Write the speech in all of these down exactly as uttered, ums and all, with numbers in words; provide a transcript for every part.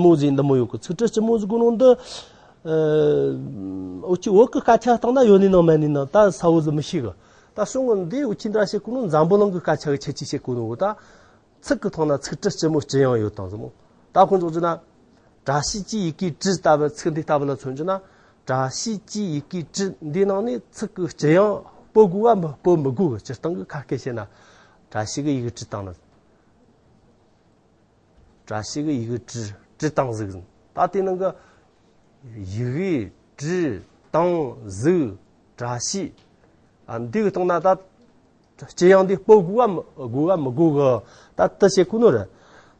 མོ་ཟིག་འདི་མོ་ཡོད་གི། ཚིག་འབྲུ་སྤྱི་མོ་ཟིག་གོ་ནོ་འདི། ཨ། འུ་ཅི་བོད་གི་སྐད་ཆ་བཏང་ན་ཡོད་ནི་ནང་མེད་ནི་ནང་ད་ས་བོ་ཟིག་མི་ཤེས་གི། ད་སོང་ངི་འདི་འུ་ཅི་འདྲ་བྱེད་གོ་ནོ། འཛམ་བུ་གླིང་གི་སྐད་ཆ་གི་ཁྱད་ཆོས་བྱེད་གོ་ནོ་གི། ད་ཚིག་གི་ཐོག་ན་ཚིག་འབྲུ་སྤྱི་མོ་སྤྱི་དབྱངས་ཡོད་དང་ཟིག་མོ། ད་ཁོང་ཚོ་ཅི་ན། བཀྲ་ཤིས་ཀྱི་ཡི་གེ་བཀྲ་ལྟ་བུ། ཚིག་འདི་ལྟ་བུ་ལ་མཚོན་རྒྱུ་ན། བཀྲ་ཤིས་ཀྱི་ཡི་གེ་བཀྲ་འདི་ནང་ནས་ཚིག་གི་སྤྱི་དབྱངས་སྤོ་དགོས་བ་མི་སྤོ་མི་དགོས་གི། སྤྱིར་བཏང་གི་ཁ་སྐད་བཤད་ན། བཀྲ་ཤིས་ཀྱི་ཡི་གེ་བཀྲ་བཏང་ན། བཀྲ་ཤིས་ཀྱི་ཡི་གེ་བཀྲ་བཀྲ་བཏང་ཟིག་ཟིན། ད་དེ་ནང་གི་ཡི་གེ་བཀྲ་བཏང་ཟིག་བཀྲ་ཤིས། ཨ། འདི་གི་སྟེང་ན་ད་སྤྱི་དབྱངས་འདི་སྤོ་དགོས་བ་མི་དགོས་བ་མི་དགོས་གི། ད་དེ་བྱེད་དགོས་ནོ་རེད།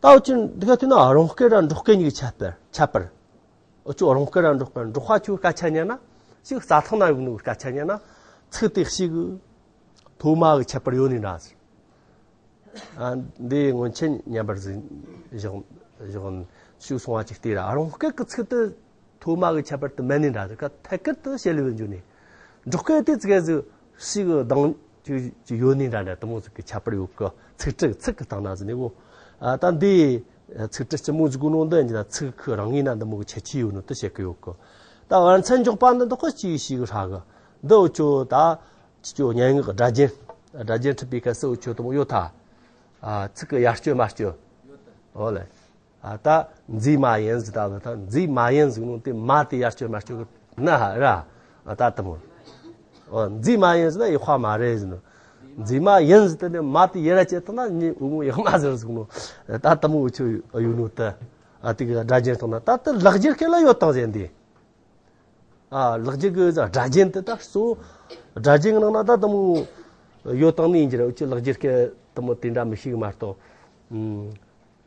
ད་འུ་ཅི་འདི་ག་དུས་ན་རང་སྐད་ར་འབྲོག་སྐད་གཉིས་ཀྱི་ཁྱད་པར་ཁྱད་པར། འུ་ཅི་རང་སྐད་ར་འབྲོག་སྐད། འབྲོག་པ་ཁྱོད་སྐད་ཆ་ཉན་ན་ཞིག་རྩྭ་ཐང་ན་ཡོད་ནོ་སྐད་ཆ་ཉན་ན་ཚིག་དེ་ཞིག་གི་མཐོ་དམའ་གི་ཁྱད་པར་ཡོད་ནི་འདྲ་ཟེར། ཨ། འདི་སྔོན་ཆད་ཉན་པར་ཟིན་བཞག་བཞག་ཞུགས་སོང་བ་ཅིག་ལྟོས་ར། རང་སྐད་ཀྱི་ཚིག་དེ་མཐོ་དམའ་གི་ཁྱད་པར་དེ་མེད་ནི་འདྲ་ཟེར། ཁ་ཐད་ཀར་དུ་བཤད་ལེ་བའི་འཇུག་ནས། འབྲོག་སྐད་དེ་ཙི་གེ་ཟིག་ཞིག་གི་གདངས་ཅིག་ཅིག་ཡོད་ནི་འདྲ་འདྲ་དེ་མོ་ཟིག་གི་ཁྱད་པར་ཡོད་གི། ཚིག་འབྲུ་ཚིག་གི་སྟེང་ན་ཟིན་ནས་གོ། ཨ། ད་འདི་ཚིག་འབྲུ་སྤྱི་མོ་ཟིག་གོ་ནོ་འདི་ཡིན་ན་ཚིག་ཁོ་རང་ངོས་ན་འདི་མོ་གི་ཁྱད་ཆོས་ཡོད་ནོ་དེ་བཤད་གི་ཡོད་གི། ད་བར་མཚམས་འཇོག་པ་འདི་འདོག་གི་ཅིག་ཞིག་ཧྲ་གི། འདི་འུ་ཅོ་ད། ཅི་ཅོ་སྙན་ངག་སྒྲ་རྒྱན། སྒྲ་རྒྱན་ཁྲིད་པའི་སྐབས་སུ་འུ་ཆོ་དུ་མོ་ཡོད་ཐ། ཨ། ཚིག་གི་ཡར་སྐྱོད་མར་སྐྱོད། ཨོ་ལེ། ཨ། ད་མཛེས་མ་ཡིན་ཟེར་ད་བ་ད་མཛེས་མ་ཡིན་ཟེར་ནོ་དེ་མ་དེ་ཡར་སྐྱོད་མར་སྐྱོད་གི་ན་ཧ་ར། ཨ། ད་དུ་མོ། ཨོ། མཛེས་མ་ཡིན་ཟེར་ན་ཡག་པ་མ་རེད་ཟེར་ནོ། མཛེས་མ་ཡིན་ཟེར་དེ་ནས་མ་དེ་ཡར་ར་བཅད་ཐུབ་ན་ནི་འུ་མོ་ཡག་མ་ཟེར་ཟེར་ནོ། ད་དུ་མོ་འུ་ཆོ་ཡོད་ནོ་ད། ཨ། དེ་གི་སྒྲ་རྒྱན་ཐོག་ན་ད་དེ་ལེགས་སྦྱར་སྐད་ལ་ཡོད་དང་ཟེར་འདི། ཨ། ལེགས་སྦྱར་གི་སྒྲ་རྒྱན་དེ་ད་གཙོ་བོ་སྒྲ་རྒྱན་གི་ནང་ན་ད་དུ་མོ་ཡོད་དང་ནི་ཡིན་གྱི་རེད། འུ་ཅི་ལེགས་སྦྱར་སྐད་དུ་མོ་དེ་འདྲ་མི་ཤེས་གི་མ་གཏོགས། ཨུམ།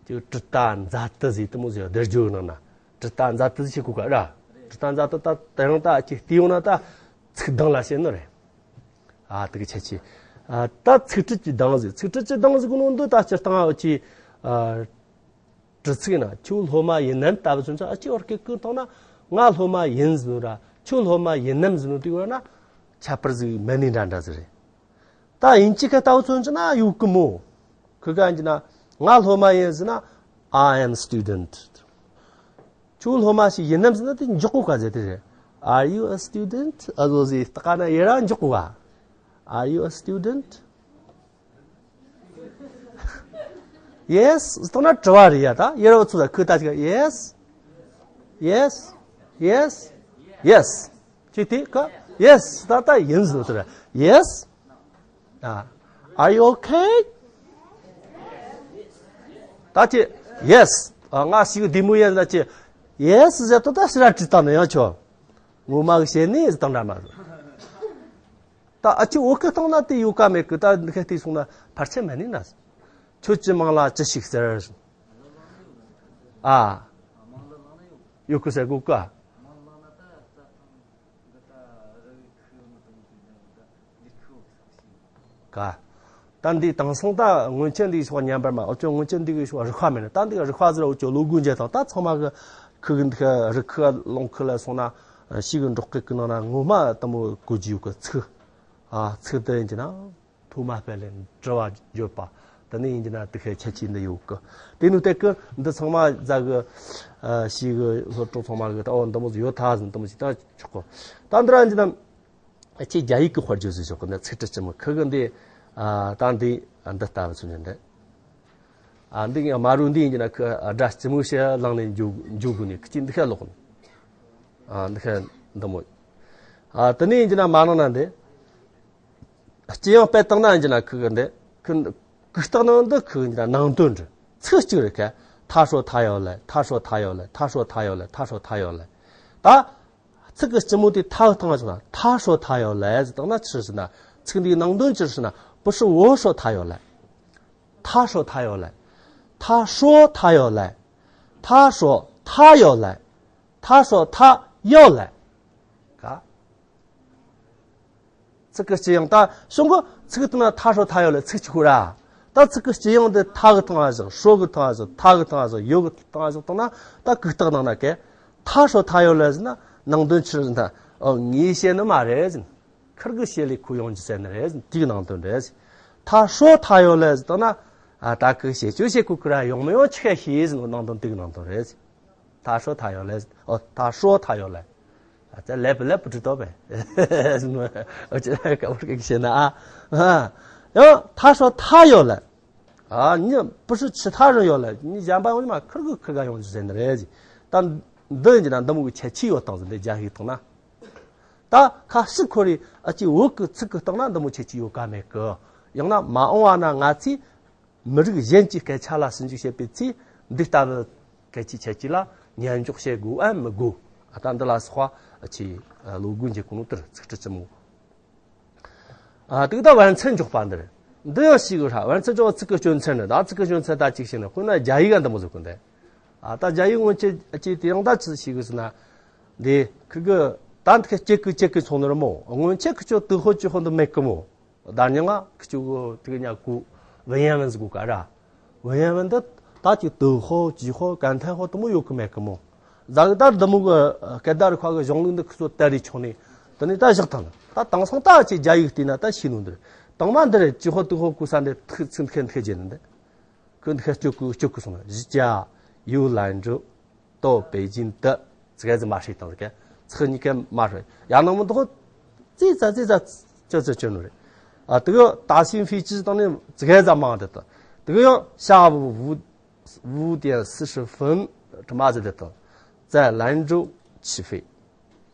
ཅིག་དྲི་ལྟ་མཛའ་དུ་ཟེར་དུ་མོ་ཟེར་སྡེར་སྦྱོར་གི་ནང་ན་དྲི་ལྟ་མཛའ་དུ་ཟེར་གོ་ག་ར། དྲི་ལྟ་མཛའ་དུ་ད་དེ་རིང་ད་ཅིག་བལྟས་ཡོང་ན་ད་ཚིག་གདངས་ལ་བཤད་ནི་རེད། ཨ། དེ་གི་ཁྱད་ཆོས། ཨ། ད་ཚིག་འབྲུ་གི་གདངས་ཟེར། ཚིག་འབྲུ་གི་གདངས་ཟེར་གོ་ནོ་འདི་ད་སྤྱིར་བཏང་འུ་ཅི། ཨ། དྲི་ཚིག་ན་ཁྱོད་སློབ་མ་ཡིན་ནམ་ལྟ་བུ་ཚུན་ཆད། ཨ། ཅི་བར་སྐད་ཀུན་བཏང་ན་ང་སློབ་མ་ཡིན་ཟེར་ནོ་ར། ཁྱོད་སློབ་མ་ཡིན་ནམ་ཟེར་ནོ་དེ་བར་ན་ཁྱད་པར་ཟིག་མེད་ནི་འདྲ་འདྲ་ཟིག་རེད། ད་དབྱིན་ཇི་སྐད་ལྟ་བུ་ཚུན་ཆད་ན་ཡོད་གི་མོ། ཁི་ག་ཡིན་གྱི་ན་ང་སློབ་མ་ཡིན་ཟེར་ན། I am student. ཁྱོད་སློབ་མ་ཞིག་ཡིན་ནམ་ཟེར་ན་དེ་འཇོག་གོ་ག་ཟེར་དེ་རེད། Are you a student? ཨ་ཟོ་ཟིག་ལྟ་ག་ན་ཡེ་ར་འཇོག་གོ་ག Are you a student? Yes. ཟེར་ན་དྲི་བ་རེད་ཡ། ད་ཡེ་ར་བ་ཚོ་ད་ཁོས་ད་ཅིག Yes. Yes. Yes. Yes. ཅི་དེ་ཀ Yes. ད་ད་ཡིན་ཟེར་དེ་རེད། Yes. ཨ། Are you okay? ད་ཅི་Yes. ཨ། ང་ཞིག་བདེ་མོ་ཡིན་ཟེར་ན་ཅི། Yes ཟེར་དུས་ད་ཕྱི་ར་དྲིས་བཏང་ན་ཡང་ཆོག་ངོ་མ་གི་བཤད་ནི་ཟེར་དང་འདྲ་མ་ཟེར། ད་ཨ་ཅི་བོད་སྐད་བཏང་ན་དེ་ཡོད་ཀ་མེད་གི། ད་འདི་སྐད་བལྟས་སོང་ན་ཕལ་ཆེར་མེད་ནི་ན། ཁྱོད་ཀྱི་མིང་ལ་ཅི་ཞིག་ཟེར། ཨ། ཡོད་གི་ཟེར་གོ་ཀ་ཀ་ད་འདི་དེང་སང་ད་སྔོན་ཆད་འདི་ཕྱོགས་ཉམས་པར་མ། འུ་ཅོ་སྔོན་ཆད་འདི་གི་ཕྱོགས་རིག་པ་མེད་ན། ད་འདི་གི་རིག་པ་ཟེར། འུ་ཅོ་ལོ་དགུ་འཇལ་དང་ད་ཚང་མ་གི་ཁུ་གི་འདི་གི་རི་ཁུ་ལུང་ཁུ་ལ་སོང་ན་ཤིག་གི་འབྲོག་སྐད་གི་ནང་ན་ངོ་མ་དེ་མོ་གོ་རྒྱུ་ཡོད་གི། ཚིག་ཨ། ཚིག་དེ་ཡིན་གྱི་ན་ཐོག་མ་དཔེ་ལས་དྲི་བ་བརྗོད་པ། དེ་ནས་ཡིན་གྱི་ན་དེ་གི་ཁྱད་ཆོས་འདི་ཡོད་གི། དེ་ནི་དེ་གི་འདི་ཚང་མ་ཟ་གི། ཨ། ཤིག་གི་སློབ་གྲོགས་ཚང་མ་གི་ད་འོ་འདི་མོ་ཟིག་ཡོད་ཐ་ཟིན་འདི་མོ་ཟིག་ད་ཆོག་གི། ད་འདི་ར་ཡིན་གྱི་ན། ཨ། ཁྱེད་རྒྱ་ཡིག་གི་དཔེར་བརྗོད་ཟིག་ཆོག་གི། འདི་ཚིག་འབྲུ་སྤྱི་མོ་ཁུ་གི་འདི། ཨ། ད་འདི་འདི་ལྟ་བུ་ཚུལ་འདི། ཨ། འདི་ཡང་མ་རུ་འདི་ཡིན་གྱི་ན་ཁུ་སྒྲ་སྤྱི་མོ་ཞེས་བླངས་ནས་འཇུག་འཇུག་དགོས་ནས་ཁུ་ཅི་འདི་ཁ་ལོག་ནས། ཨ། འདི་ཁ་འདི་མོ། ཨ། དེ་ནས་ཡིན་གྱི་ན་མ་ནང་ན་འདི། སྤྱི་ཡང་དཔེ་བཏང་ན་ཡིན་གྱི་ན་ཁུ་གི་འདི། ཁུ། གུག་རྟགས་ནང་འདི་ཁུ་གི་ཡིན་གྱི་ན་ནང་དོན་འདྲི། ཚིག་གཅིག་རེད་ཁ། ཐ་ཧྲོ་ཐ་ཡོ་ལེ། ཐ་ཧྲོ་ཐ་ཡོ་ལེ། ཐ་ཧྲོ་ཐ་ཡོ་ལེ། ཐ་ཧྲོ་ཐ་ཡོ་ལེ། ད། ཚིག་གི་སྤྱི་མོ་དེ་ཐ་གི་སྟེང་ང་བཞག་ན་ཐ་ཧྲོ་ཐ་ཡོ་ལེ་ཟེར་བཏང་ན་ཅི་རེད་ཟེར་ན། ཚིག་འདིའི་ནང་དོན་ཅི་རེད་ཟེར་ན། 不是我说他要来。他说他要来。他说他要来。他说他要来。他说他要来。 ག་ཚིག་གི་སྤྱི་དབྱངས་ད་གཞུང་གི་ཚིག་དེ་ན་他说他要来 ཚིག་གཅིག་པོ་ར། ད་ཚིག་གི་སྤྱི་དབྱངས་དེ་ཐ་གི་སྟེང་ང་བཞག 说གི་སྟེང་ང་བཞག་ཐ་གི་སྟེང་ང་བཞག་ཡོ་གི་སྟེང་ང་བཞག་བཏང་ན་ད་གུག་རྟགས་ནང་ན་ཀའི་他说他要来 ཟེར་ན་ནང་དོན་ཕྱིར་ཟེར་ན། ཨོ། ངས་བཤད་ནི་མ་རེད་ཟེར། ཁིར་གི་བཤད་ལས་ཁོ་ཡོང་རྒྱུ་ཟེར་ནི་རེད་ཟེར། དེའི་ནང་དོན་རེད་ཟེར། 他说他要来 ཟེར་བཏང་ན། ཨ། ད་ཁོ་བཤད་རྒྱུ་བཤད་ཁོ་ཁོ་ར་ཡོང་མི་ཡོང་ཆི་ཤེས་ཟེར་ནི་ནང་དོན་དེའི་ནང་དོན་རེད་ཟེར། 他说他要来，哦，他说他要来。啊，这来不来不知道呗。我觉得搞不这个现在啊，啊，然后他说他要来，啊，你不是其他人要来，你先把我妈可个可个用是真的来的。但等你那那么个前期要当着那家里头呢，ད་ཁ་ཤི་ཁོ་རེ་ཨ་ཅེ་བོད་ཀྱི་ཚིག་གི་སྟེང་ན་འདི་མོ་ཁྱད་ཀྱི་ཡོད་ག་མེད་གི། ཡང་ན་མ་འོངས་བ་ན་ང་ཚོས་མི་རིགས་གཞན་གྱི་སྐད་ཆ་ལ་ཞིབ་འཇུག་བྱེད་པའི་ཚེ་འདི་ལྟ་བུ་སྐད་ཆའི་ཁྱད་ཀྱི་ལ་ཉན་འཇོག་བྱེད་དགོས་ཨེ་མི་དགོས། ཨ་ད་འདི་ལ་སོགས་པ་ཨ་ཅེ་ལོ་དགུ་འཇལ་གོ་ནོ་དེར་ཚིག་ཁྲི་ཅི་མོ། ཨ་དེ་གི་ད་བན་ཚན་འཇོག་པ་འདིར་འདི་ཡང་ཞིག་གི་ར་བན་ཚན་འཇོག་ཚིག་གི་སྐྱོན་ཚན་ནི་ད་ཚིག་གི་སྐྱོན་ཚན་ད་ཅིག་ཤེས་ན་དཔེར་ན་རྒྱ་ཡིག་ག་འདི་མོ་ཟིག་གི་འདི། ཨ་ད་རྒྱ་ཡིག་སྔོན་ཆད་ཨ་ཅེ་དེ་ཡང་ད་ཅི་ཞིག་གི་ཟེར་ན། འདི་ཁི་གི་ད་འདི་ཁ་ཅིག་གི་ཅིག་གི་ཚོང་ནོར་མོ་སྔོན་ཆད་ཁི་ཆོ་དུ་ཧོ་ཅི་ཧོ་འདི་མེད་གི་མོ། ད་ཉི་ང་ཁི་ཆོ་གི་དེ་གི་ཉ་གུ་文言文ཟིག་གོ་ག་ར།文言文འདི་ད་ཅིག་དུ་ཧོ་ཅི་ཧོ་感叹号དུ་མོ་ཡོད་གི་མེད་གི་མོ། ཟ་གི་ད་འདི་མོ་གི་སྐད་བརྡ་རིག་པ་གི་གཞུང་ལུགས་འདི་ཁི་ཆོ་དར་རི་ཆོག་ནི། དེ་ནི་ད་བཞག་ཐང་ད་དེང་སང་ད་ཅིག་རྒྱ་ཡིག་བལྟས་ན་ད་ཤེས་ནོ་འདིར། དང་མ་འདིར་ཅི་ཧོ་དུ་ཧོ་གོ་ས་འདི་ཐིག་ཚིག་འདི་ཁ་འདི་ཁ་བརྗེད་ནི་འདི། ཁོས་འདི་ཁ་སྐྱོ་གི་སྐྱོ་གི་སོང་ན་གཞི་ཅ་ཡུ་ལན་ཀྲུའུ་ཏོ་པེ་ཅིན་ཏི་ཙི་ག་ཙི་མ་ཧྲི་དང་ཟིག་ཚིག་གཉིས་ཀ་མ་ཧྲི་ཡང་ན་མོ་འདི་ཧོ་ཙི་ཙ་ཙི་ཙ་ཅི་ཙི་ཅི་ནོ་རེད། ཨ་དེ་གི་ད་ཤིན་ཧྥི་ཅི་དང་ནི་ཙི་ག་ཙ་མང་དེ་དང་དེ་གི་ཡང་ཤ་བུ་བུ་དེ་སི་ཧྲི་ཧྥུན་དྲི་མ་ཟི་དེ་དང་ཙ་ལན་ཀྲུའུ་ཆི་ཧྥེ།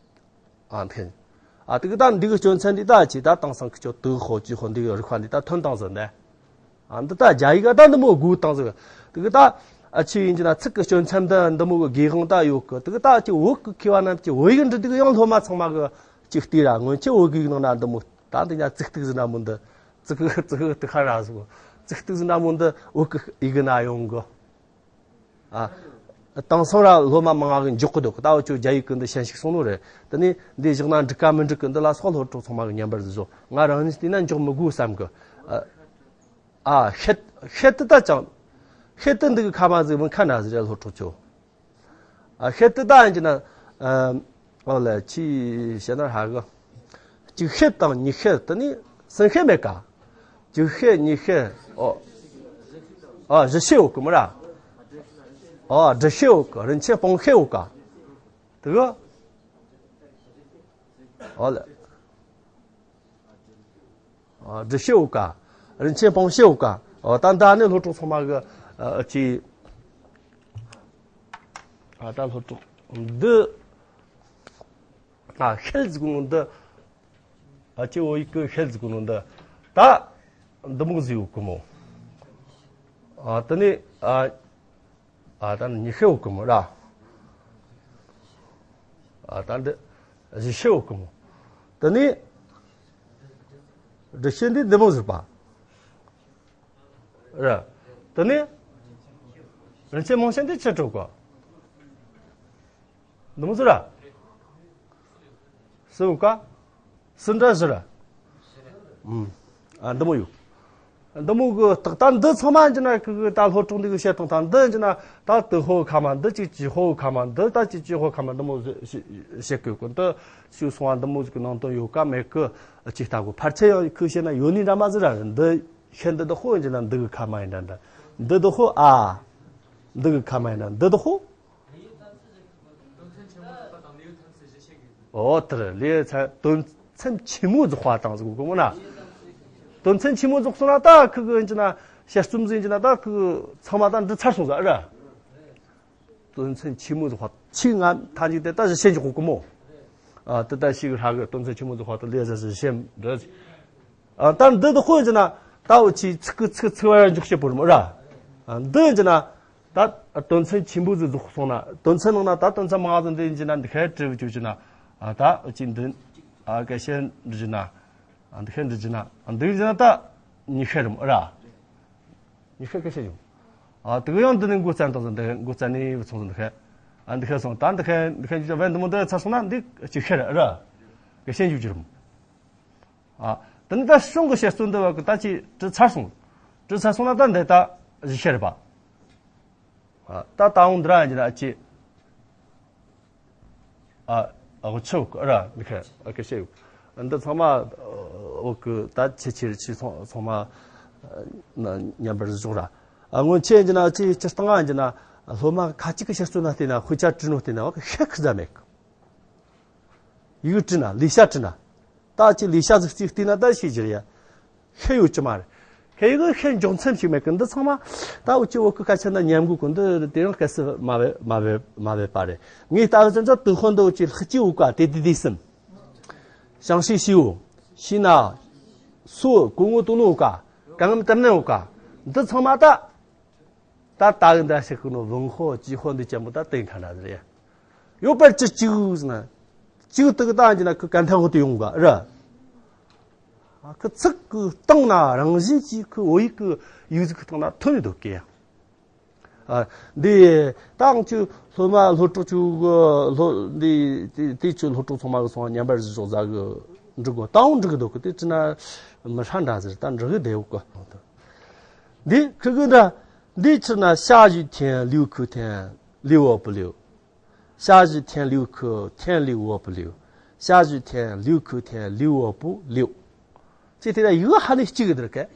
ཨ་འཐེན། ཨ་དེ་གི་ད་འདི་གི་སྐྱོན་ཚན་འདི་ད་ཅི་ད་དེང་སང་ཁི་ཆོ་དུ་ཧོ་ཅི་ཧོ་འདི་གི་རིག་པ་འདི་ད་ཐོན་དང་ཟེར་ནས། ཨ་འདི་ད་རྒྱ་ཡིག་ག་ད་འདི་མོ་དགོས་དང་ཟེར། དེ་གི་ད་ཨ་ཆི་ཡིན་གྱི་ན་ཚིག་གི་སྐྱོན་ཚན་འདི་འདི་མོ་གི་དགོས་དབང་ད་ཡོད་གི། དེ་གི་ད་ཅི་བོད་གི་མཁས་པ་རྣམས་ཀྱི་བོད་ཡིག་འབྲི་དུས་ཡང་སློབ་མ་ཚང་མ་གི་ཅིག་བལྟས་ར་སྔོན་ཆད་བོད་གི་ཡིག་ནང་ན་འདི་མོ་ད་འདི་ཉ་ཙིག་ཏིག་ཟེར་ན་མོ་འདི་ཙིག་གི་ཙིག་གི་ཏི་ཁ་ར་ཟེར་གོ། ཙིག་ཏིག་ཟེར་ན་མོ་འདི་བོད་གི་ཡིག་གི་ན་ཡོང་གི། ཨ། དེང་སང་ར་སློབ་མ་མང་ང་གི་འཇོག་གི་འདུག་ད་འུ་ཆོ་རྒྱ་ཡིག་གི་འདི་ཞན་ཞིག་སོང་ནོ་རེད། དེ་ནས་འདི་བཞག་ན་འགྲིག་ག་མི་འགྲིག་གི། འདི་ལ་སོགས་སློབ་གྲོགས་ཚང་མ་གི་ཉན་པར་བཟོ། ང་རང་ཉིད་བལྟས་ན་འཇོག་མི་དགོས་བསམ་གི། ཨ། ཨ་ཤད་ཤད་དེ་ད་ཅང་། ཤད་དེ་འདི་གི་ཁ་མ་ཟིག་མི་ཁ་ན་ཟིག་རེད་སློབ་གྲོགས་ཚོ། ཨ་ཤད་དེ་ད་ཡིན་གྱི་ན། ཨ། ཨོ་ལེ་ཆི་ཤད་ན་ཧ་གི། གཅིག་ཤད་དང་གཉིས་ཤད་དེ་ནི་གསུམ་ཤད་མེད་ཀ། གཅིག་ཤད་གཉིས་ཤད། ཨོ། ཨ་བཞི་ཤད་ཡོད་གི་མོ་ར། ཨོ་བཞི་ཤད་ཡོད་གི། 人称方式ཤད་ཡོད་ཀ། དེ་གི། ཨོ་ལེ། ཨོ་བཞི་ཤད་ཡོད་ཀ། 人称方式ཤད་ཡོད་ཀ། ཨོ་ད་ད་ནི་སློབ་གྲོགས་ཚང་མ་གི། ཨ་ཅི། ཨ་ད་སློབ་གྲོགས་འདི། ཨ་ཤད་ཟེར་གོ་ནོ་འདི། ཨ་ཅེ་བོད་ཡིག་གི་ཤད་ཟེར་གོ་ནོ་འདི། ད་འདི་མོ་ཟིག་ཡོད་གི་མོ། ཨ་དེ་ནས་ཨ་ཨ་ད་ནི་གཉིས་ཤད་ཡོད་གི་མོ་ར། ཨ་ད་འདི་བཞི་ཤད་ཡོད་གི་མོ། དེ་ནས་བཞི་ཤད་འདི་འདི་མོ་ཟིག་པ། ར། དེ་ནས་人称方式འདི་ཅི་སྤྲོད་གོ། འདི་མོ་ཟིག་ར། སུ་ཡོད་ཀ། སུ་འདྲ་ཟིག་ར། ཨུམ། ཨ་འདི་མོ་ཡོད། འདི་མོ་གི་རྟགས་ད་འདི་ཚང་མ་ཡིན་གྱི་ན་གི་གི་ད་སློབ་གྲོགས་འདི་གི་བཤད་སྟངས་དང་འདི་ཡིན་གྱི་ན་ད་དུ་ཧོ་ཁ་མ་འདི་ཅིག་ཅི་ཧོ་ཁ་མ་འདི་ད་ཅིག་ཅི་ཧོ་ཁ་མ་འདི་མོ་ཟིག་བཤད་གི་གོ། འདི་ཞུ་སོང་བ་འདི་མོ་ཟིག་གི་ནང་དོན་ཡོད་ཀ་མེད་གི་ཅིག་ལྟ་གོ། ཕལ་ཆེར་ཡང་ཁུ་བཤད་ན་ཡོད་ནི་འདྲ་མ་ཟིག་ར། འདི་ཤད་འདི་དུ་ཧོ་ཡིན་གྱི་ན་འདི་གི་ཁ་མ་ཡིན་འདྲ་འདྲ། འདི་དུ་ཧོ་ཨ། འདི་གི་ཁ་མ་ཡིན་ན་འདི་དུ་ཧོ། ཨོ་དེར་ལས་ཚན་དོན་ཚན་ཆེན་མོ་རྫོགས་པ་དང་ཟེར་གོ་མོ་ན། དོན་ཚན་ཆེན་མོ་རྫོགས་སོང་ན་ད་ཁུ་གི་ཡིན་གྱི་ན་དཔྱད་རྩོམ་ཟིན་གྱི་ན་ད་ཁུ་གི་ཚང་མ་ད་འདི་ཚར་སོང་ཟེར་ར། དོན་ཚན་ཆེན་མོ་རྫོགས་པ་ཆེས་ང་ཐ་འཇུག་དེ་ད་གཞི་ཤེས་འཇོག་གོ་མོ། ཨ་དེ་ད་ཞིག་ཧྲ་གི་དོན་ཚན་ཆེན་མོ་རྫོགས་པ་ད་ལས་ཟེར་གཞི་ཤེས་འདྲ། ཨ་ད་འདི་དུ་ཧོ་ཡིན་ན་ད་འུ་ཆི་ཚིག་གི་ཚིག་ཚིག་བར་འཇོག་བྱེད་པོ་རུ་མོ་ར། ཨ་འདི་ཡིན་གྱི་ན་ད་དོན་ཚན་ཆེན་པོ་ཟིག་རྫོགས་སོང་ན་དོན་ཚན་ནང་ན་ད་དོན་ཚན་མང་ཟིག་འདི་ཡིན་གྱི་ན་འདི་ཁའི་བྲིས་བཅུག་གྱི་ན་ཨ་ད་འུ་ཆི་འདི་ཨ་གལ་ཤེས་འདི་གྱི་ན་ཨ་འདི་ཁའི་འདི་གྱི་ན་ཨ་འདི་གྱི་ན་ད་ཉི་ཤེས་རུ་མོ་ར། ཉི་ཤེས་གལ་ཤེས་ཡོང་། ཨ་དེ་གི་ཡང་འདི་ནི་འགོ་བཙན་དང་ཟིག་འདི་འགོ་བཙན་ནི་བུ་ཚོང་ཟིག་འདི་ཁའི་ཨ་འདི་ཁའི་སོང་ད་འདི་ཁའི་འདི་ཁའི་འཇུག་བན་འདི་མོ་འདི་ཚར་སོང་ན་འདི་གཅིག་ཤེས་ར་ར། གལ་ཤེས་འཇུག་རྒྱུ་རུ་མོ། ཨ། དེ་ནི་ད་གཞུང་གི་བཤད་སྲོལ་འདི་བ་གི་ད་ཅི་བྲིས་ཚར་སོང་། བྲིས་ཚར་སོང་ན་ད་འདི་ད་གཞི་བཤད་རེད་པ། ཨ། ད་ད་འོང་འདི་ར་ཡིན་གྱི་ན་ཅི། ཨ། ཨ་ཆོ་གི་ར་མི་ཁ་ཨ་ཁ་ཤེས་ཡོད། འདི་ཚང་མ་འོ་གི་ད་ཆེ་ཆེར་ཆེ་ཚང་ཚང་མ་ཉམས་པར་བཞག་ར། ཨ་སྔོན་ཆད་ཡིན་གྱི་ན་ཅི་སྤྱིར་བཏང་ཡིན་གྱི་ན་ སློབ་མ་ཁ་ཅིག་གི་ཕྱིར་བརྩོན་ན་བལྟས་ན། དཔེ་ཆ་བྲིས་ནོ་བལྟས་ན་བ་གི་ཤེས་ཁུ་ཟ་མེད་གི། ཡིག་བྲིས་ན། ལས་བྱ་བྲིས་ན། ད་ཅི་ལས་བྱ་ཟིག་ཅིག་བལྟས་ན་ད་ཤེས་རྒྱུ་རེད་ཡ། ཤེས་ཡོད་ཀྱི་མ་རེད། ཁྱེད་ཡིག་ཤེས་འཇོག་མཚམས་ཤིག་མེད་གི། འདི་ཚང་མ་ད་འུ་ཅི་བོད་གི་སྐད་ཆ་འདི་ཉམས་དགོས་གི། འདི་དེ་རིང་སྐད་སི་མ་བེ་མ་བེ་མ་བེ་པ་རེད། ངས་ད་གི་ཙམ་ཙམ་དུས་ཧོན་འདི་འུ་ཅི་ལྷག་ཅི་འུ་ཀ་དེ་དེ་དེ་སིམ། ཞང་ཤེས་ཤིའུ། ཤི་ན། སུ་གོ་ངོ་དུ་ནོ་འུ་ཀ་གང་ངམ་དམ་ནན་འུ་ཀ་འདི་ཚང་མ་ད། ད་ད་གི་འདྲ་ཞིག་གི་ནོ་文化ཅི་ཧོན་འདི་ཅན་པོ་ད་དེང་ཁ་ན་རེད། ཡོད་པར་ཅི་ཅིག་ཟེར་ན། ཅིག་དུ་གི་ད་ཅི་ན་ཁུ་གན་ཐང་ཧོ་དུ་ཡོང་ག་ར། ཁུ་ཚིག་གི་སྟེང་ན་རང་བཞིན་གྱིས་ཁུ་བོད་ཡིག་གི་ཡིག་གཟུགས་ཀྱི་སྟེང་ན་ཐོན་འདུག་གི། ཨ། འདི་ད་ང་ཚོའི་སློབ་མ་སློབ་ཕྲུག་ཚོ་གི་སློབ་འདི་དེ་དེ་ཚོའི་སློབ་ཕྲུག་ཚང་མ་གི་སོང་ཉམས་པར་གཟིགས་ཞོག་ཟ་གི་འགྲིག་གོ། ད་འོང་འགྲིག་གི་འདུག་གི། དེ་ཅི་ན་མི་ཧྲ་འདྲ་ཟེར་ད་འགྲིག་གི་བསྡད་ཡོད་གི། འདི་ཁུ་གི་འདྲ། འདི་ཕྱིར་ན་下雨天留口天，留而不留。下雨天留口，天留而不留。下雨天留口天，留而不留。 ཅེས་དེ་ལ་ཡིག་ཧ་ནི་གཅིག་གི་འདིར་ག།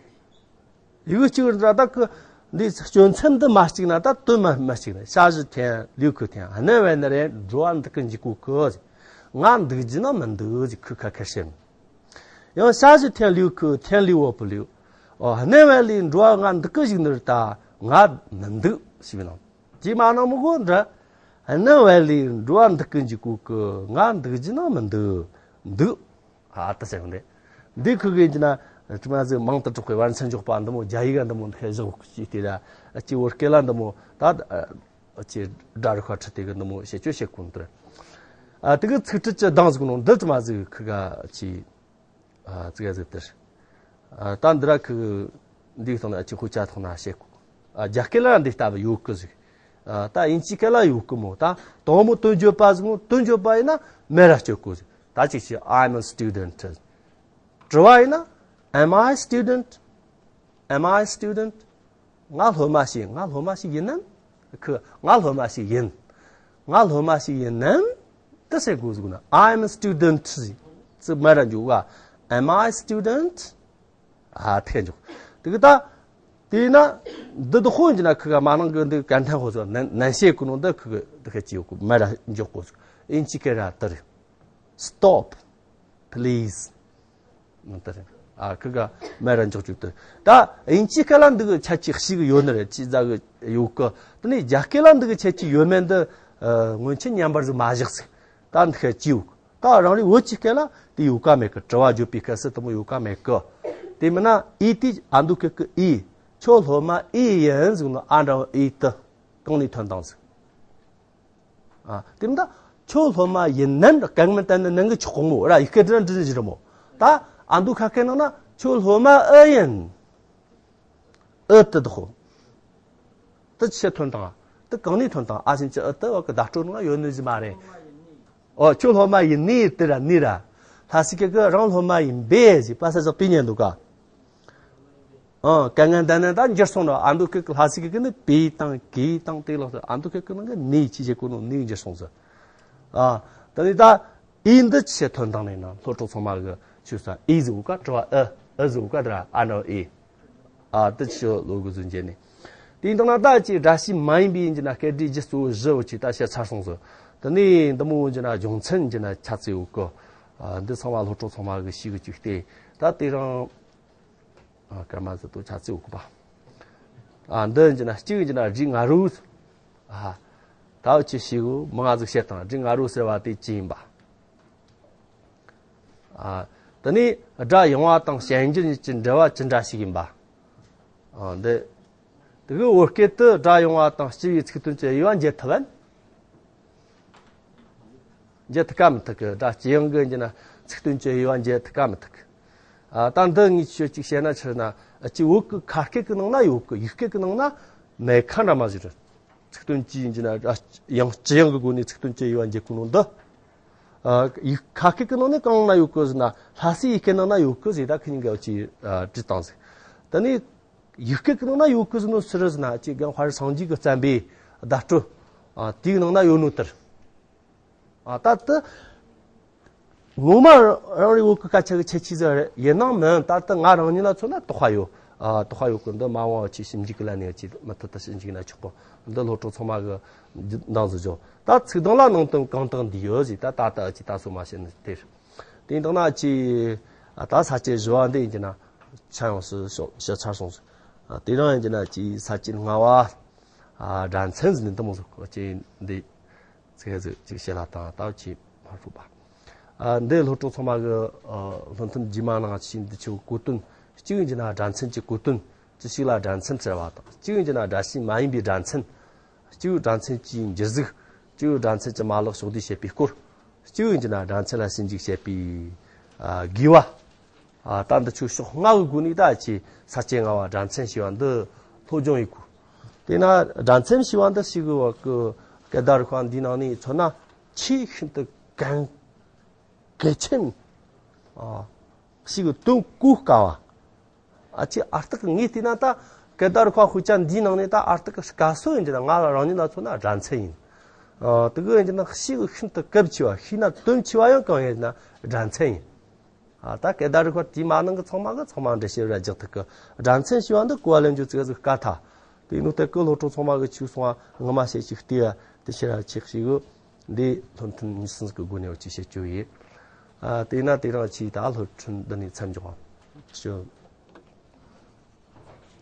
ཡིག་གཅིག་གི་འདིར་ད་ཁུ་འདི་སྐྱོན་ཚན་འདི་མ་གཅིག་ན་ད་དོན་མ་མ་གཅིག་ན། 下雨天留口天། གནམ་བལ་ནི་རེད་འགྲོ་བ་འདུག་གི་འཇུག་གོ་གི། ང་འདུག་རྒྱུ་ན་མི་འདུག་ཅེས་ཁུ་ཁ་ཁ་བཤད། ཡང་下雨天留口天，留而不留། ཨོ། གནམ་བལ་ལས་འགྲོ་བ་ང་འདུག་གི་བཞུགས་ནི་རེད་ད་ང་མི་འདུག་ཞེས་པའི་ནང་། ཅི་མ་ནང་མི་གོ་འདྲ། གནམ་བལ་ལས་འགྲོ་བ་འདུག་གི་འཇུག་གོ་གི། ང་འདུག་རྒྱུ་ན་མི་འདུག་འདུག་ཨ་ད་ཟེར་བ་འདི། འདི་ཁུ་གི་ཡིན་གྱི་ན་ཅི་མ་ཟིག་མང་དུ་གྲགས་པའི་བར་མཚམས་འཇོག་པ་འདི་མོ། རྒྱ་ཡིག་ག་འདི་མོ་འདི་ཁ་བཞག་ཅིག་དེ་ལ་ཅི་བོད་སྐད་ལ་འདི་མོ་ད་ཅི་སྒྲ་རིག་པ་ཁྲིད་དེ་གི་འདི་མོ་བཤད་སྤྱོད་བྱེད་དགོས་འདུག་ཨ་དེ་གི་ཚིག་ཁྲིད་ཀྱི་གདངས་ཟིག་ནོ་འདི་ཅི་མ་ཟིག་ཁུ་ག་ཅི། ཨ་ཙི་ག་ཟིག་དེར། ཨ་ད་འདི་ར་ཁུ་འདི་གི་ཐོག་ན་ཅི་ཁུ་ཆ་ཐོག་ན་བཤད་གོ། ཨ་རྒྱ་སྐད་ལ་འདི་ལྟ་བུ་ཡོད་གི་ཟིག་ཨ་ད་དབྱིན་ཇི་སྐད་ལ་ཡོད་གི་མོ། ད་དང་མོ་དོན་བརྗོད་པ་ཟིག་མོ། དོན་བརྗོད་པ་ཡིན་ན་མེ་ར་སྤྱོད་གོ་ཟིག་ད་ཅིག་ཅི། I'm a student། དྲི་བ་ཡིན་ན། Am I a student? Am I a student? ང་སློབ་མ་ཞིག་ང་སློབ་མ་ཞིག་ཡིན་ནམ། ཁུ་ང་སློབ་མ་ཞིག་ཡིན། ང་སློབ་མ་ཞིག་ཡིན་ནམ། དེ་ཟེར་དགོས་ཟིག་ན། I'm a student ཟིག་ཙི་མ་ར་འཇུག་ག Am I a student? ཨ་ཐེ་འཇུག་དེ་གི་ད། དེས་ན་འདི་དུ་ཧོན་གྱི་ན་ཁུ་ག་མ་ནང་གི་འདི་གན་ཐན་ཧོ་ཟོ་ནན་ཤེ་ཀུ་ནོ་འདི་ཁུ་གི་འདི་ཁ་ཅི་ཡོད་གི་མ་ར་འཇུག་གོ་ཟིག་ཨིན་ཅི་ཀེ་ར་དར། Stop, please. ཨ་ཁུ་ག་མེ་ར་འཇོག་བཅུག་ཏུ། ད་དབྱིན་ཇི་སྐད་ལ་འདི་གི་ཁྱད་ཆོས་ཤིག་ཡོད་ནི་རེད། ཅི་ཟ་གི་ཡོད་གི། དེ་ནས་རྒྱ་སྐད་ལ་འདི་གི་ཁྱད་ཆོས་ཡོད་མེད་འདི་སྔོན་ཆད་ཉམས་པར་ཟིག་མ་བཞག་ཟིག་ད་འདི་ཁ་ཅི་ཡོད་གི། ད་རང་རེ་བོད་ཀྱི་སྐད་ལ་དེ་ཡོད་ག་མེད་གི། དྲི་བ་བརྗོད་པའི་སྐད་སི་དེ་མོ་ཡོད་ག་མེད་གི། དེ་མིན་ན་ཨི་དེ་ཨ་མདོ་སྐད་གི་ཨི། ཁྱོད་སློབ་མ་ཨི་ཡིན་ཟིག་ནོ་ཨ་འདྲ་བོ་ཨི་དེ་གང་ནས་ཐོན་དང་ཟིག་ཨ་དེ་མིན་ད་ཁྱོད་སློབ་མ་ཡིན་ནམ་གང་མིན་ད་ནི་ནང་གི་ཆོག་གོ་མོ་ར། ཡི་གེ་དྲན་དྲན་བཞི་ར་མོ། ད་ཨ་མདོ་ཁ་སྐད་ནང་ན་ཁྱོད་སློབ་མ་ཨི་ཡིན། ཨི་དེ་དོ་ཧོ། དེ་ཆི་ཐོན་དང་། དེ་གང་ནས་ཐོན་དང་། ཨ་ཞིན་ཅི་ཨི་དེ་བ་གི་བརྡ་སྤྲོད་ནང་ཡོད་ནི་ཟིག་མ་རེད། ཨོ་ཁྱོད་སློབ་མ་ཡིན་ནི་དེ་ར་ནི་ར། ལྷ་སའི་སྐད་གི་རང་སློབ་མ་ཡིན་པས་ཟིག་པ་ས་ཟག་པི་ཉན་འདུག་ག་ཨང་། དཀའ་ངལ་འདི་ནི་ད་འགྱུར་སོང་ནོ། ཨ་མདོ་སྐད་ཀྱི་ལྷ་སའི་སྐད་ཀྱི་ནི་པི་དང་གི་དང་དེ་ལོག་ཨ་མདོ་སྐད་ཀྱི་ནང་གི་ནི་ཅི་བྱེད་གོ་ནོ་ནི་འགྱུར་སོང་ཟེར། ཨ་ད་ནི་ད་ཨི་འདི་ཆི་ཐོན་དང་ནི་ན་སློབ་གྲོགས་ཚང་མ་གི་ཆུ་ས་ཨི་ཟེར་ག་དྲི་བ་ཨི་ཨི་ཟེར་ག་དྲ་ཨ་ན་ཨི། ཨ་དེ་ཆི་ལོ་གི་ཟུན་རྗེས་ནི། དེ་ཡིན་དང་ན་ད་ཅི་སྒྲ་ཤི་མ་ཡིན་པའི་ཡིན་གྱི་ན་སྐད་སྒྲའི་རྒྱུ་གཙོ་བོ་བཞི་བོ་ཅི་ད་བཤད་ཚར་སོང་ཟེར། དེ་ནི་འདི་མོ་ཡིན་གྱི་ན་སྦྱོང་ཚན་ཡིན་གྱི་ན་ཆ་ཚེ་ཡོད་གི། ཨ་འདི་ཚང་མ་སློབ་གྲོགས་ཚང་མ་གི་ཤི་གི་བཅུག་སྟེ་ད་དེ་རང་། ཨ་སྐར་མ་ཟིག་ཏུ་ཆ་ཚིག་འུག་པ། ཨ་འདི་ཡིན་གྱི་ན་གཅིག་ཡིན་གྱི་ན་རིགས་ང་རོ། ཨ་ད་འུ་ཅི་ཞིག་མི་ང་ཟིག་བཤད་དང་། རིགས་ང་རོ་ཟེར་བ་དེ་ཅི་ཡིན་པ། ཨ་དེ་ནས་སྒྲ་ཡངས་པ་དང་ཞན་འགྱུར་གཉིས་ཀྱི་འབྲེལ་བ་ཅི་འདྲ་ཞིག་ཡིན་པ། ཨ་འདི། དེ་གི་བོད་སྐད་དུ་སྒྲ་ཡངས་པ་དང་སྤྱི་བའི་ཚིག་དོན་གྱི་དབྱེ་བ་འབྱེད་ཐུབ་བམ། འབྱེད་ཐུབ་ཀ་མི་ཐུབ་གི། སྒྲ་སྤྱི་ཡང་གི་འགྱུར་ན་ཚིག་དོན་གྱི་དབྱེ་བ་འབྱེད་ཐུབ་ཀ་མི་ཐུབ་གི། ཨ་ད་འདི་ངས་ཆོས་གཅིག་བཤད་ན་ཆི་ན་ཅི་བོད་ཀྱི་ཁ་སྐད་ཀྱི་ནང་ན་ཡོད་གི། ཡིག་སྐད་ཀྱི་ནང་ན་མེད་ཁ་འདྲ་མ་ཟིག་རེད། ཚིག་དོན་གྱི་འགྱུར་ན་ཡང་སྤྱི་ཡང་གི་སྒོ་ནས་ཚིག་དོན་གྱི་དབྱེ་བ་འབྱེད་གོ་ནོ་འདི། ཨ་ཡིག་ཁ་སྐད་ཀྱི་ནང་ནས་གང་ན་ཡོད་གི་ཟེར་ན་ལྷ་སའི་ཡིག་སྐད་ནང་ན་ཡོད་གི་ཟེར། ད་ཁི་ཉིན་ག་ཅི་ཨ་བྲིས་བཏང་ཟིག་དེ་ནས། ཡིག་སྐད་ཀྱི་ནང་ན་ཡོད་གི་ཟེར་ནོ་སུ་རེད་ཟེར་ན་ཅིག་གང་དཔལ་སངས་རྒྱས་ཀྱི་བསྟན་པའི་བརྡ་སྤྲོད། ཨ་དེའི་ནང་ན་ཡོད་ནོ་དེར། ཨ་ད་དེ་ངོ་མ་རང་རེ་བོད་ཀྱི་སྐད་ཆ་གི་ཁྱད་ཆོས་ཟིག་རེད། ཡིན་ནའང་མིན་ད་དེ་ང་རང་ཉིད་ལ་མཚོན་ན་དོགས་པ་ཡོད། ཨ་དོགས་པ་ཡོད་གི། འདི་མ་འོངས་པ་ཆེས་ཞིབ་འཇུག་གི་ལ་ནས་ཅི་མུ་མཐུད་དུ་ཞིབ་འཇུག་ན་ཆོག་གོ། འདི་སློབ་ཕྲུག་ཚང་མ་གི་འདང་ཟིག་འཇོག་ད་ཚིག་དོན་ལ་ནང་དོན་གང་དག་འདུས་ཡོད་ཟིག་ད་ད་ལྟ་ཅི་ད་སོ་མ་བཤད་ནི་དེ་རེད། དེ་ཡིན་དང་ན་ཅི་ཨ་ད་ས་བཅད་བཞི་བ་འདི་ཡིན་གྱི་ན་ཆ་ཡོང་སྲིད་ཤོག་ཤ་ཚར་སོང་ཟིག་ཨ་དེ་རིང་ཡིན་གྱི་ན་ཅི་ས་བཅད་ལྔ་བ་ཨ་སྒྲ་མཚན་ཟིག་འདི་འདི་མོ་ཟིག་ཅི་འདི། ཚིག་ཧེ་ཚིག་ཅིག་བཤད་ལ་དང་ལྟ་ཅི་མ་ཧྲུག་པ། ཨ་འདི་སློབ་ཕྲུག་ཚང་མ་གི་ཨ་སློབ་ཐུན་རྗེས་མ་ནང་ཅི་འདི་ཆོ་གོ་དོན་གཅིག་ཡིན་གྱི་ན་སྒྲ་མཚན་གྱི་གོ་དོན་ཅི་ཞིག་ལ་སྒྲ་མཚན་ཟེར་བ་དང་གཅིག་ཡིན་གྱི་ན་སྒྲ་བྱས་མ་ཡིན་པའི་སྒྲ་མཚན། གཅིག་སྒྲ་མཚན་གྱི་འགྱུར་གཟུགས། གཅིག་སྒྲ་མཚན་གྱི་མ་ལག་ཕྱོགས་བསྡུས་བྱེད་པའི་སྐོར། གཅིག་ཡིན་གྱི་ན་སྒྲ་མཚན་ལ་ཞིབ་འཇུག་བྱེད་པའི་ཨ་དགོས་པ། ཨ་ད་འདི་ཆོ་ཕྱོགས་ལྔ་གི་སྒོ་ནས་ད་ཅི་ས་བཅད་ལྔ་བ་སྒྲ་མཚན་ཞེས་པ་འདི་སློབ་སྦྱོང་ཡེད་དགོས། དེས་ན་སྒྲ་མཚན་ཞེས་པ་འདི་ཞིག་གི་བ་གི་སྐད་བརྡ་རིག་པ་འདིའི་ནང་ནས་མཚོན་ན་ཆེས་ཤིན་ཏུ་གལ་གལ་ཆེན་ཨ་ཞིག་གི་དོན་གོ་དཀའ་བ། ཨ་ཅི་ཨ་རྟག་གི་ངས་བལྟས་ན་ད་སྐད་བརྡ་རིག་པ་དཔེ་ཆ་འདིའི་ནང་ནས་ད་ཨ་རྟག་གི་སྐལ་བཟང་ཡིན་གྱི་ན་ང་ལ་རང་ཉིད་ལ་མཚོན་ན་སྒྲ་མཚན་ཡིན། ཨ་དེ་གི་ཡིན་གྱི་ན་ཞིག་གི་ཤིན་ཏུ་གལ་ཆེ་བ་ཤེས་ན་དོན་ཆེ་བ་ཡང་གང་ཡིན་ན་སྒྲ་མཚན་ཡིན། ཨ་ད་སྐད་བརྡ་རིག་པ་དེའི་མ་ནང་གི་ཚང་མ་གི་ཚང་མ་འགྲེལ་བཤད་ར་རྒྱག་ཐུབ་གི། སྒྲ་མཚན་ཞེས་པ་འདི་གོ་བ་ལེན་རྒྱུ་ཙིག་ཟིག་དཀའ་ཐལ། དེ་ནོ་དེ་གི་སློབ་ཕྲུག་ཚང་མ་གི་ཆུ་སོང་བ་ངོ་མ་བཤད་ཅིག་ལྟོས་ཡ་དེ་ཤེས་ར་ཆེག་ཞིག་གི། འདི་སློབ་ཐུན་གཉིས་གསུམ་གི་སྒོ་ནས་འོ་ཅིག་བཤད་རྒྱུ་ཡིན། ཨ་དེས་ན་དེ་རིང་ཅིག་ད་སློབ་ཐུན་འདི་ནས་མཚམས་འཇོག་ཞུ།